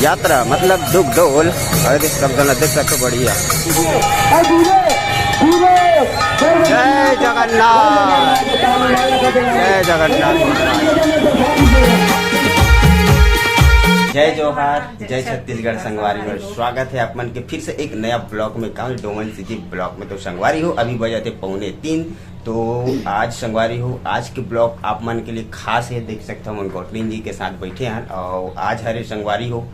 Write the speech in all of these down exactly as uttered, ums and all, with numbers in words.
यात्रा मतलब डुगडोल। अरे देख, सब जना देख सकते, बढ़िया। जय जगन्नाथ, जय जगन्नाथ महाराज। जय जोहार, जय छत्तीसगढ़ संगवारी हो। स्वागत है आप मन के फिर से एक नया ब्लॉग में, कहाँ डोमन सिटी ब्लॉग में। तो संगवारी हो, अभी बजे थे पौने तीन। तो आज संगवारी हो, आज के ब्लॉग आप मन के लिए खास है। देख सकते हो, हमन गौतमी जी के साथ बैठे हैं और आज हरे संगवारी हो,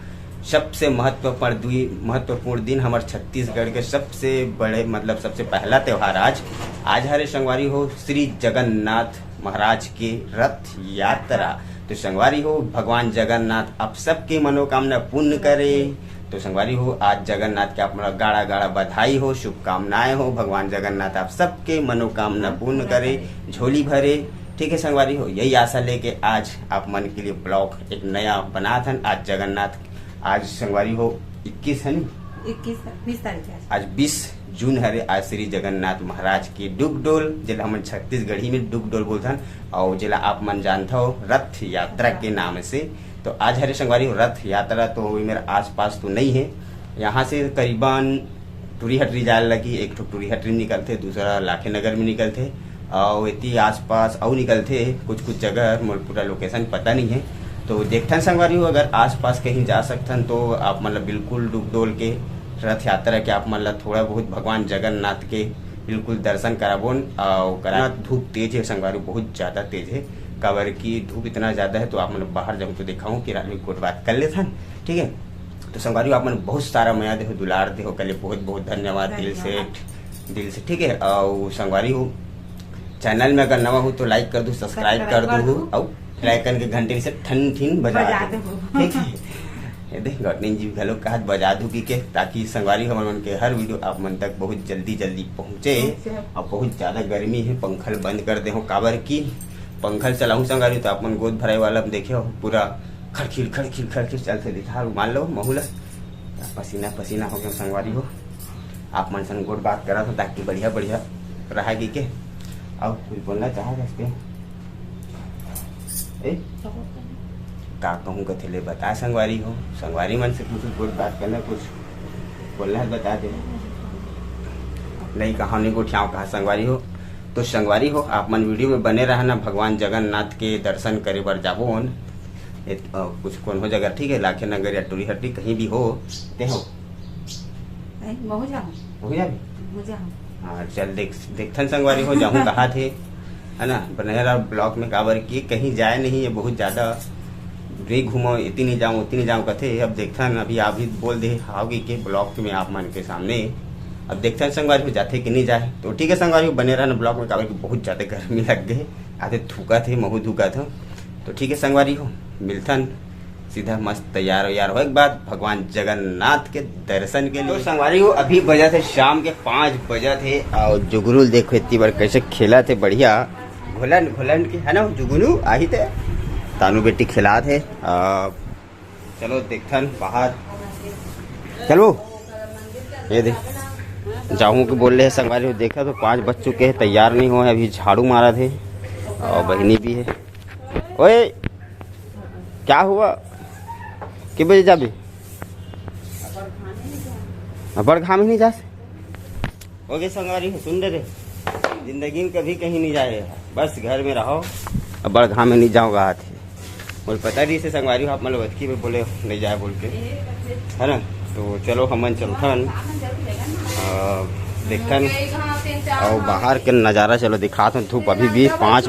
सबसे महत्वपूर्ण दुई महत्वपूर्ण दिन, हमारे छत्तीसगढ़ के सबसे बड़े, मतलब सबसे पहला त्यौहार आज। आज हरे संगवारी हो श्री जगन्नाथ महाराज के रथ यात्रा। तो संगवारी हो, भगवान जगन्नाथ आप सबके मनोकामना पूर्ण करे। तो संगवारी हो, आज जगन्नाथ के आप मन ला गाड़ा गाड़ा बधाई हो, शुभकामनाएं हो। भगवान जगन्नाथ आप सबके मनोकामना पूर्ण करे, झोली भरे। ठीक है संगवारी हो, यही आशा लेके आज आप मन के लिए ब्लॉग एक नया बनात हन। आज जगन्नाथ, आज संगवारी हो इक्कीस है नी? इक्कीस, बीस तारीख है आज। आज बीस जून हरे। आज श्री जगन्नाथ महाराज की डुगडोल, जेला हमन छत्तीसगढ़ी में डुगडोल बोलथन, और जेला आप मन जानथो रथ यात्रा के नाम से। तो आज हरे संगवारी हो रथ यात्रा, तो ये मेरा आसपास तो नहीं है, यहाँ से करीबन टूरी हटरी जाए लगी, एक ठो टूरी हटरी निकलथे, दूसरा लाखे नगर में निकलथे, और इतनी आसपास अउ निकलथे कुछ कुछ जगह, मोर पूरा लोकेशन पता नहीं है। तो देखथन संगवारी हो, अगर आसपास कहीं जा सकथन तो आप मतलब बिल्कुल डुगडोल के रथ यात्रा के आप मन ला थोड़ा बहुत भगवान जगन्नाथ के बिल्कुल दर्शन कराबोन। और करा धूप तेज है संगवारी, बहुत ज़्यादा तेज है, काबर कि धूप इतना ज़्यादा है। तो आप मन बाहर जाऊँ तो देखाऊँ कि रात में गोठ बात कर लेथन, ठीक है। तो संगवारी हो, आप मन बहुत सारा मया देहो, दुलार देहो, कले बहुत बहुत धन्यवाद दिल से, धन्यवाद। दिल से, ठीक है। और संगवारी हो, चैनल में अगर नवा हो तो लाइक कर दू, सब्सक्राइब सब्सक्राइब कर कर दू, दू। और बेल आइकन के घंटी से ठन ठिन बजा बजा दू, दू। ठीक है। ये देख, गौतमी जी घलो कहत बजा दू की के, ताकि संगवारी हमन मन के हर वीडियो आप मन तक बहुत जल्दी जल्दी पहुँचे। पहुँचे। और बहुत ज़्यादा गर्मी है, पंखल बंद कर दे हो, काबर की पंखल चलाहूँ संगवारी तो आप मन गोद भराई वाला में देखे हो, पूरा खड़खिड़ खड़खिड़ खड़खिड़ चलथे। दिखा रुमाल लो महू ला, पसीना पसीना हो गया संगवारी हो। आप मन संग गोठ बात करत हो ताकि बढ़िया बढ़िया रहा की के। और कुछ बोलना चाहत हस ते? ए? का कहूँ कथे ले बता संगवारी हो, संगवारी मन से कुछ गोठ बात करना, कुछ बोलना है बता दे। नहीं कहा, नहीं गोठियाव कहा संगवारी हो। तो संगवारी हो, आप मन वीडियो में बने रहना, भगवान जगन्नाथ के दर्शन करे बर जाबो। ए, अ, कुछ कोनो जगह, ठीक है, लाखे नगर या टूरी हटरी कहीं भी हो, ते हो। नहीं, महू जाऊँ। महू जाबे? महू जाऊँ। हाँ, चल देख, देखथन संगवारी हो, जाहूँ कहा थे, है ना, बने रहा ब्लॉग में, काबर कि कहीं जाए नहीं है, बहुत ज़्यादा नहीं घूमो, इतनी नहीं जाऊँ, उतनी नहीं जाऊँ कथे। अब देखथन, अभी आप भी बोल दे हाव की के ब्लॉग में आप मन के सामने। अब देखथन संगवारी हो, जाथे कि नहीं जाए। तो ठीक है संगवारी हो, बने रहना ब्लॉग में, काबर कि बहुत ज़्यादा गर्मी लग गए, आते थूका थे, महू थूका था। तो ठीक है संगवारी हो, मिलथन सीधा मस्त तैयार वैयार होए के बाद भगवान जगन्नाथ के दर्शन के लिए। तो संगवारी हो, अभी बजत हे शाम के पाँच बजत हे, और जुगनू देखो इतनी बार कैसे खेलत हे, बढ़िया घुलन घुलन के, है ना जुगनू? आही ते तानू बेटी खेलात हे। आ, चलो देखथन बाहर, चलो ये दे जाहूँ के बोल रहे संगवारी हो, देखा तो पाँच बज चुके हैं, तैयार नहीं हुआ है, अभी झाड़ू मारत हे और बहिनी भी है। ओए, क्या हुआ? के बजे जाबे? अब्बड़ घाम ही नहीं जास। ओके संगवारी हो, सुन ले रे, जिंदगी में कभी कहीं नहीं जाए, बस घर में रहो। अब्बड़ घाम में नहीं जाऊँगा हाथ। मोर पता नहीं से संगवारी हो, आप मतलब अतकी में बोले नहीं जाए बोल के, है ना? तो चलो हमन चलथन, आ, देखथन और बाहर के नज़ारा चलो दिखाथन। धूप अभी भी पाँच,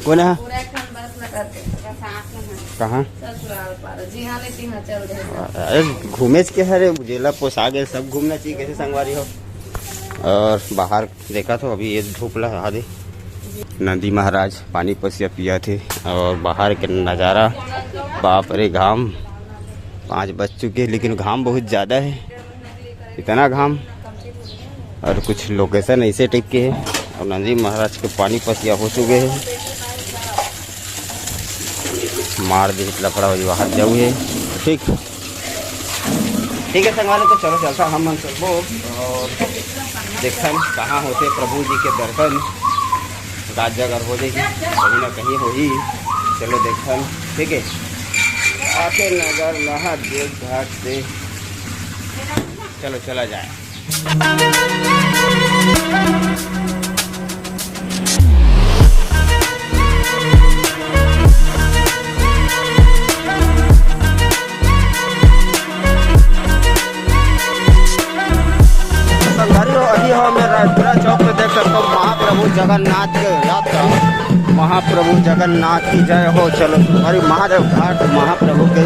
कौन है? पूरा एक ठन बस लगा के, बस आँख में है। कहाँ? ससुराल पार। जी हाँ, लेकिन हाँ, चल रहे हैं। अरे, घूमे के हरे, जेला पोसा गए, सब घूमना चाहिए, कैसे संगवारी हो? और बाहर देखा तो अभी ये धूप ला आदे। नंदी महाराज पानी पसिया पिया थे और बाहर के नज़ारा, बाप रे घाम, पाँच बज चुके हैं, लेकिन घाम बहुत ज़्यादा है। इतना घाम और कुछ लोकेशन ऐसे टाइप के है। और नंदी महाराज के पानी पसिया हो चुके हैं, मार दी लफड़ा हो बाहर जाऊ है। ठीक, ठीक है संगवारी, तो चलो चलता हम मन चलबो और देखथन कहाँ होते प्रभु जी के दर्शन। रात जागर हो जाएगी, कहीं ना कहीं होही। चलो देखथन, ठीक है। आके नगर महादेव घाट से चलो चला जाए। संगवारी हो, अभी हो मैं रायपुरा चौक पे देख सकता हूँ महाप्रभु जगन्नाथ के यात्रा। महाप्रभु जगन्नाथ की जय हो। चलो, हमारी महादेव घाट महाप्रभु के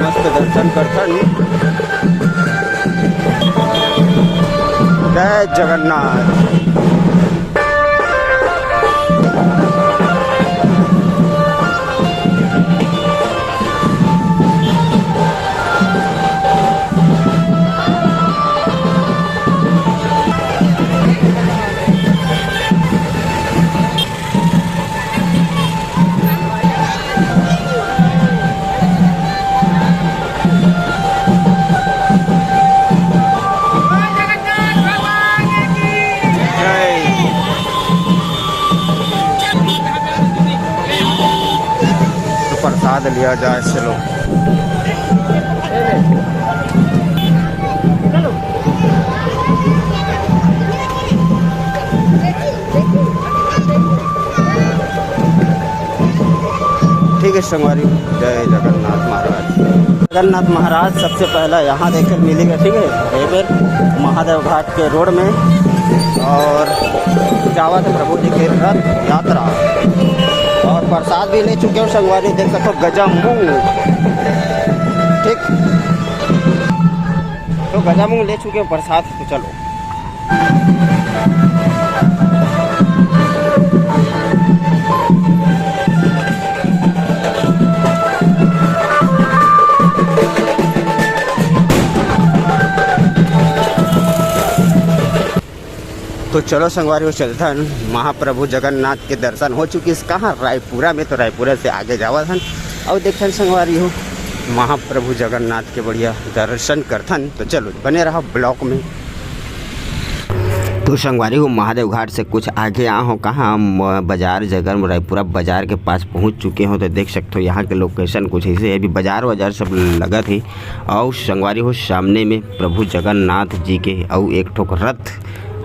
मस्त दर्शन करथन। जय जगन्नाथ। प्रसाद लिया जाए, चलो। ठीक है संगवारी, जय जगन्नाथ महाराज। जगन्नाथ महाराज सबसे पहला यहाँ देखे मिलेगा, ठीक है, ये बेर महादेव घाट के रोड में। और जावत है प्रभु जी के रथ यात्रा। और प्रसाद भी ले चुके हो संगवारी, देख सकते हो गजा मूंग, ठीक, तो गजा मूंग ले चुके हो प्रसाद। तो चलो। तो चलो संगवारी हो, चलथन महाप्रभु जगन्नाथ के दर्शन हो चुकी है कहाँ, रायपुरा में। तो रायपुरा से आगे जावत हन और देखथन संगवारी हो महाप्रभु जगन्नाथ के बढ़िया दर्शन करथन। तो चलो बने रहा ब्लॉग में। तो संगवारी हो, महादेव घाट से कुछ आगे आ हो कहाँ, म-, बाजार जगह में रायपुरा बाजार के पास पहुँच चुके हो। तो देख सकते हो यहाँ के लोकेशन कुछ ऐसे है, अभी बाजार वाजार सब लगत है। और संगवारी हो, सामने में प्रभु जगन्नाथ जी के अउ एक ठोक रथ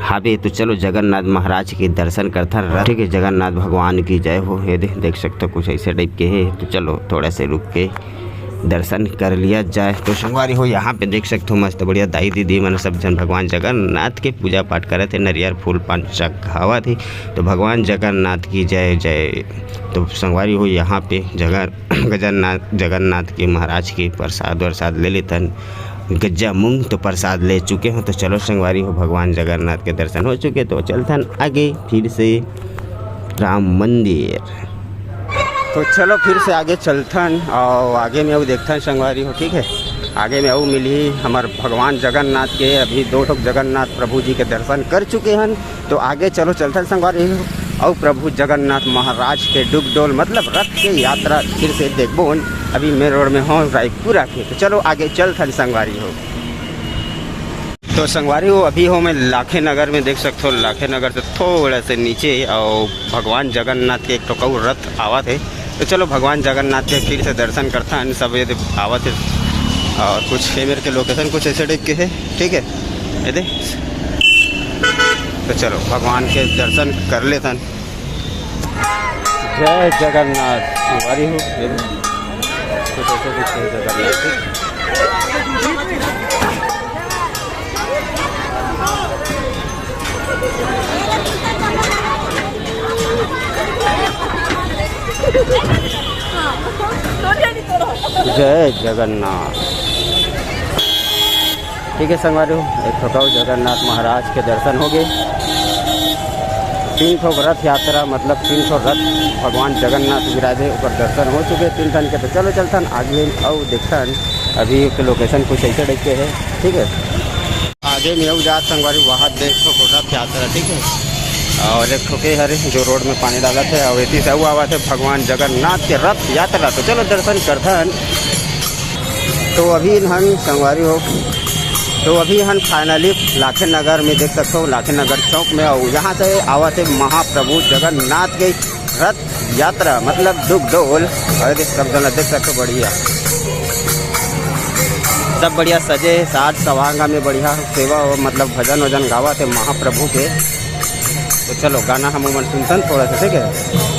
हावे। तो चलो जगन्नाथ महाराज के दर्शन करथन। रथ, ठीक है, जगन्नाथ भगवान की जय हो। ये दे, देख सकते हो कुछ ऐसे टाइप के है। तो चलो थोड़ा से रुक के दर्शन कर लिया जाए। तो संगवारी हो, यहाँ पे देख सकते हो मस्त बढ़िया दाई दीदी मन सब झन भगवान जगन्नाथ के पूजा पाठ करत हे, नरियर फूल पान चघावत हे। तो भगवान जगन्नाथ की जय जय। तो संगवारी हो, यहाँ पे जगन गजन्नाथ जगन्नाथ के महाराज के प्रसाद वरसाद ले लेथन। गज्जा मूंग तो प्रसाद ले चुके हो। तो चलो संगवारी हो, भगवान जगन्नाथ के दर्शन हो चुके, तो चलथन आगे फिर से राम मंदिर। तो चलो फिर से आगे चलथन और आगे में अउ देखथन संगवारी हो, ठीक है। आगे में अउ मिलही हमर भगवान जगन्नाथ के, अभी दो ठोक जगन्नाथ प्रभु जी के दर्शन कर चुके हन। तो आगे चलो चलथन संगवारी हो, अउ प्रभु जगन्नाथ महाराज के डुगडोल मतलब रथ के यात्रा फिर से देखबोन। अभी मेन रोड में हो रायपुरा के, तो चलो आगे चलथन संगवारी हो। तो संगवारी हो, अभी हो मैं लाखे नगर में, देख सकते हो लाखे नगर से थोड़ा से नीचे और भगवान जगन्नाथ के एक ठोक अउ रथ आवत है। तो चलो भगवान जगन्नाथ के फिर से दर्शन करथन। सब ये दे आवत है और कुछ है मेरे के लोकेशन कुछ ऐसे टाइप के है, ठीक है, ये दे। तो चलो भगवान के दर्शन कर लेथन। जय जगन्नाथ। संगवारी हो, ये दे। कुछ ऐसे कुछ है जगन्नाथ। जय जगन्नाथ। ठीक है संगवारी हो, एक ठोक अउ जगन्नाथ महाराज के दर्शन हो गए। तीन ठोक रथ यात्रा मतलब तीन ठोक रथ भगवान जगन्नाथ विराजे, ओकर दर्शन हो चुके तीन ठन के। तो चलो चलथन आगे अउ देखथन अभी के लोकेशन कुछ ऐसे टाइप के है, ठीक है। आगे में अउ जात संगवारी, वहाँ देख ठो रथ यात्रा, ठीक है। और एक ठो के हरे जो रोड में पानी डालत है और एती से अउ आवत है भगवान जगन्नाथ के रथ यात्रा। तो चलो दर्शन करथन। तो अभी हन संगवारी हो, तो अभी हन फाइनली लाखे नगर में देख सकते हो, लाखे नगर चौक में। और यहाँ से आवत है महाप्रभु जगन्नाथ के रथ यात्रा मतलब डुगडोल। अरे देख, सब जना देख सकते हो, बढ़िया। सब बढ़िया सजे हे, साज सवांगा में बढ़िया सेवा, मतलब भजन वजन गावत हे महाप्रभु के। तो चलो गाना हम मन सुनतन थोड़ा सा, ठीक है?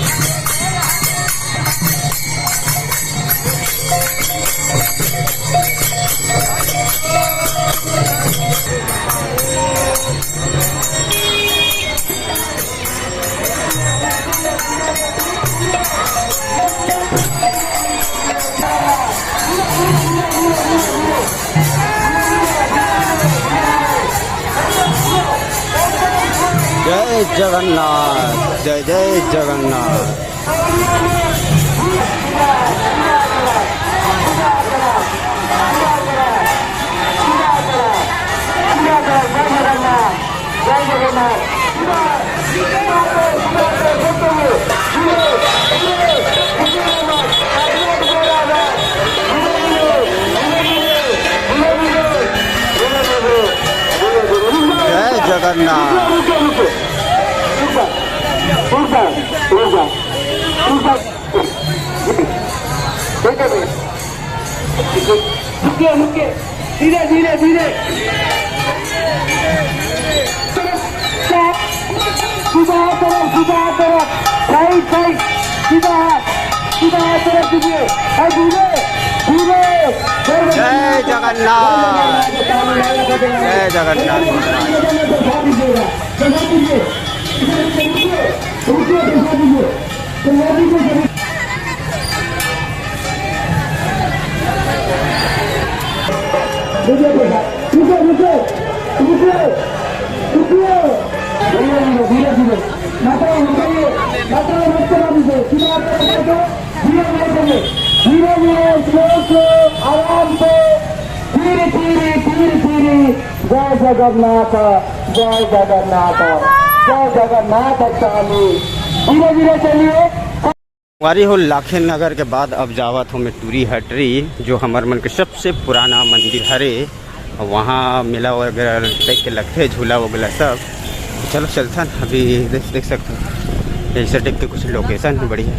जय जगन्नाथ, जय जय जगन्नाथ। जय जगन्नाथ। रुकिए, रुकिए, धीरे, धीरे, धीरे। सीधा तरफ, सीधा तरफ, साइड, साइड, सीधा हाथ, सीधा हाथ तरफ दीजिए। और धीरे, धीरे, जय जगन्नाथ, जय जगन्नाथ। रुको, रुको, रुको, रुको, रुको। धीरे, धीरे, धीरे, धीरे। माता, रुको, माता, रुको, रुको। सीधा, सीधा, सीधा। धीरे, धीरे, धीरे। धीरे, धीरे, slow, slow, आराम से। धीरे, धीरे, धीरे, धीरे। जय जगन्नाथ, जय जगन्नाथ, जय जगन्नाथ स्वामी। धीरे, धीरे चलिए। संगवारी हो, लाखेन नगर के बाद अब जावत हो मैं टूरी हटरी, जो हमर मन के सबसे पुराना मंदिर हरे। वहाँ मेला वगैरह देख के लगथे, झूला वगैरह सब। चलो चलथन, अभी देख, देख सकते हो, ऐसे टाइप के कुछ लोकेशन है बढ़िया।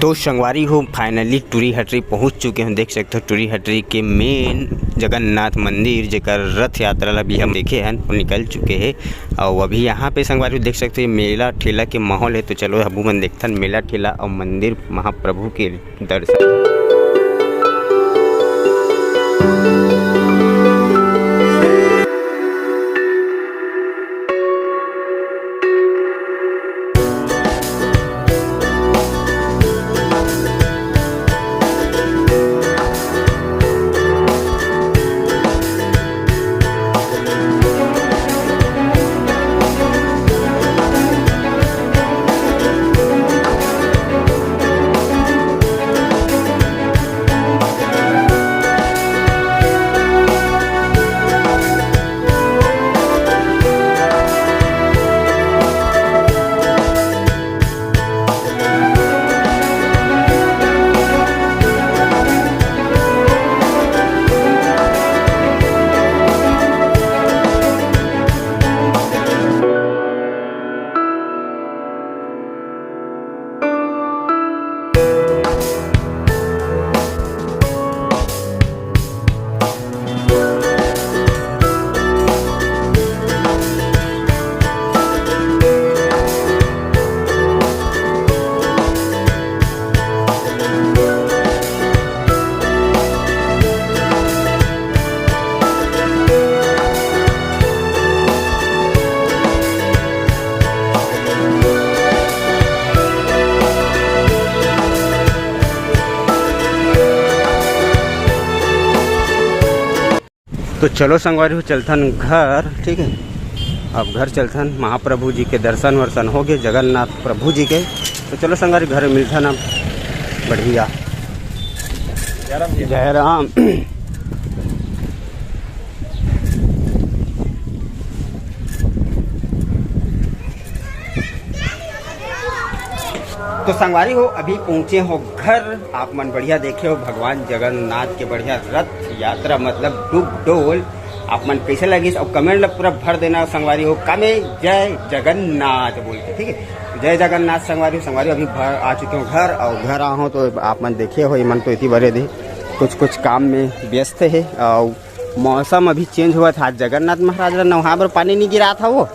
तो संगवारी हो, finally टूरी हटरी पहुंच चुके हैं। देख सकते हो, टूरी हटरी के मेन जगन्नाथ मंदिर, जेकर रथ यात्रा ला भी हम देखे हन, वो निकल चुके हैं। और अभी यहाँ पे संगवारी हो देख सकते हो, ये मेला ठेला के माहौल है। तो चलो, हमू मन देखथन मेला ठेला और मंदिर महाप्रभु के दर्शन। तो चलो संगवारी हो, चलथन घर, ठीक है। अब घर चलथन, महाप्रभु जी के दर्शन वर्शन हो गए, जगन्नाथ प्रभु जी के। तो चलो संगवारी, घर मिलथन अब। बढ़िया। जय राम जी। जय राम। तो संगवारी हो, अभी पहुंचे हो घर, आप मन बढ़िया देखे हो भगवान जगन्नाथ के बढ़िया रथ यात्रा, मतलब डुग डोल। आप मन कैसे लगिस, अउ कमेंट ला पूरा भर देना संगवारी हो, का में जय जगन्नाथ बोल के, ठीक है। जय जगन्नाथ संगवारी हो। संगवारी हो, अभी भर आ चुके हो घर, अउ घर आ हो तो आप मन देखे हो, ये मन तो इतनी बड़े दे कुछ कुछ काम में व्यस्त है। अउ मौसम अभी चेंज हुआ था, आज जगन्नाथ महाराज ला नहा बर पानी नहीं गिरा था वो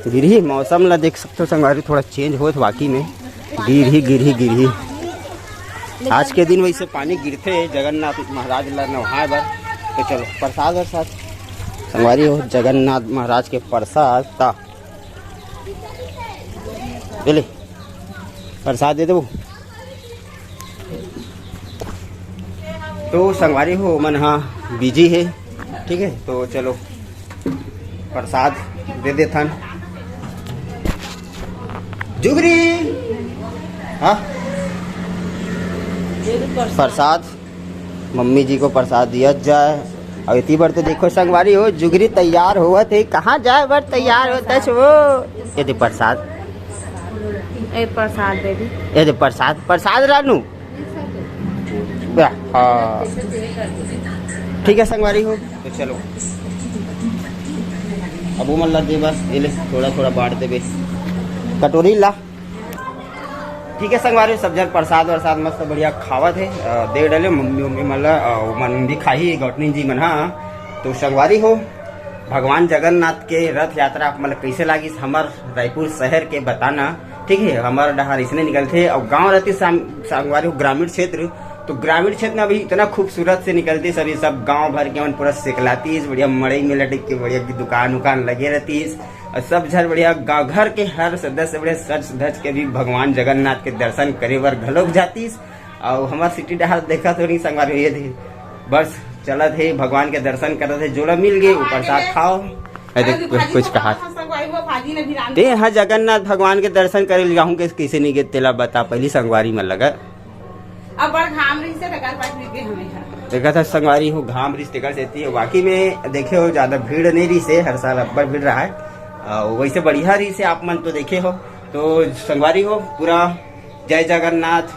गिरही। मौसम ला देख सकते हो संगवारी, थोड़ा चेंज होत वाकई में। गिरही, गिरही, गिरही। आज के दिन वैसे पानी गिरथे जगन्नाथ महाराज ला नहाए बर। तो चलो प्रसाद वरसाद संगवारी हो, जगन्नाथ महाराज के प्रसाद ता। ले ले, प्रसाद दे दो। तो संगवारी हो, मन हा बिजी है, ठीक है। तो चलो प्रसाद दे देथन। जुगरी, हाँ, प्रसाद, मम्मी जी को प्रसाद दिया जाए। और इतनी बार तो देखो संगवारी हो, जुगरी तैयार होवत है, कहाँ जाए बर तैयार होत है वो। ये दे प्रसाद, ए प्रसाद दे दी। ये दे प्रसाद, प्रसाद रानू। हाँ, ठीक है संगवारी हो, तो चलो अब वो मन ला दे बस, ये ले थोड़ा थोड़ा बांट देबे, कटोरी ला। ठीक है संगवारी, सब जन प्रसाद वरसाद मस्त बढ़िया खावत है। अ, दे डले मम्मी उम्मी मन ला, अ, मन भी खाही गौटनी जी मन हा। तो संगवारी हो, भगवान जगन्नाथ के रथ यात्रा आप मन ला कैसे लागिस हमर रायपुर शहर के बताना, ठीक है। हमर डहार इसने निकलथे और गांव रहती संगवारी हो ग्रामीण क्षेत्र, तो ग्रामीण क्षेत्र में अभी इतना खूबसूरत से निकलती सर, ये सब गांव भर के मन पूरा सेकलातीस, बढ़िया मड़ई में लटक के बढ़िया दुकान उकान लगे रहतीस। और सब झन बढ़िया गांव घर के हर सदस्य बढ़िया सज धज के भी भगवान जगन्नाथ के दर्शन करे बर घलोक जातीस। और हमार सिटी डहार देखा तो नहीं संगवारी हो, ये दे बस चलत है, भगवान के दर्शन करत है, जोला मिल गए ऊपर साथ खाओ। अरे कुछ कहा ते हाँ जगन्नाथ भगवान के दर्शन करे जाहूँ के किसे नहीं गे तेला बता पहली संगवारी में लगा। अब बड़ घाम रही से तकर बाद भी हमें यहाँ। देखा था संगवारी हो घाम रही तेकर से थी, वाकई में देखे हो ज्यादा भीड़ नहीं रही से, हर साल अब्बड़ भीड़ रहा है। अ, वैसे बढ़िया रही से आप मन तो देखे हो। तो संगवारी हो पूरा जय जगन्नाथ,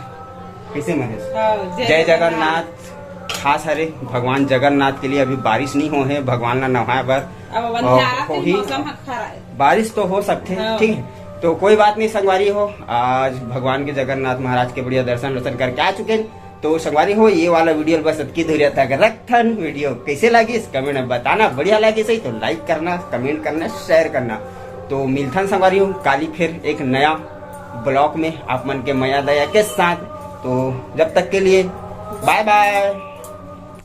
कैसे महेश? हाँ, जय जय जगन्नाथ। जगन्नाथ। खास हरे भगवान जगन्नाथ के लिए अभी बारिश नहीं हो है, भगवान ला नहाए बर अब अपन और जात के होही। मौसम ह खरा है। बारिश तो हो सकते हैं, हाँ। ठीक है, तो कोई बात नहीं संगवारी हो, आज भगवान के जगन्नाथ महाराज के बढ़िया दर्शन वर्शन करके आ चुके हैं। तो संगवारी हो, ये वाला वीडियो बस अतकी दूरिया तक रखथन। वीडियो कैसे लगी इस कमेंट में बताना, बढ़िया लगी सही तो लाइक करना, कमेंट करना, शेयर करना। तो मिलथन संगवारी हो काली फिर एक नया ब्लॉग में आप मन के मया दया के साथ। तो जब तक के लिए बाय बाय।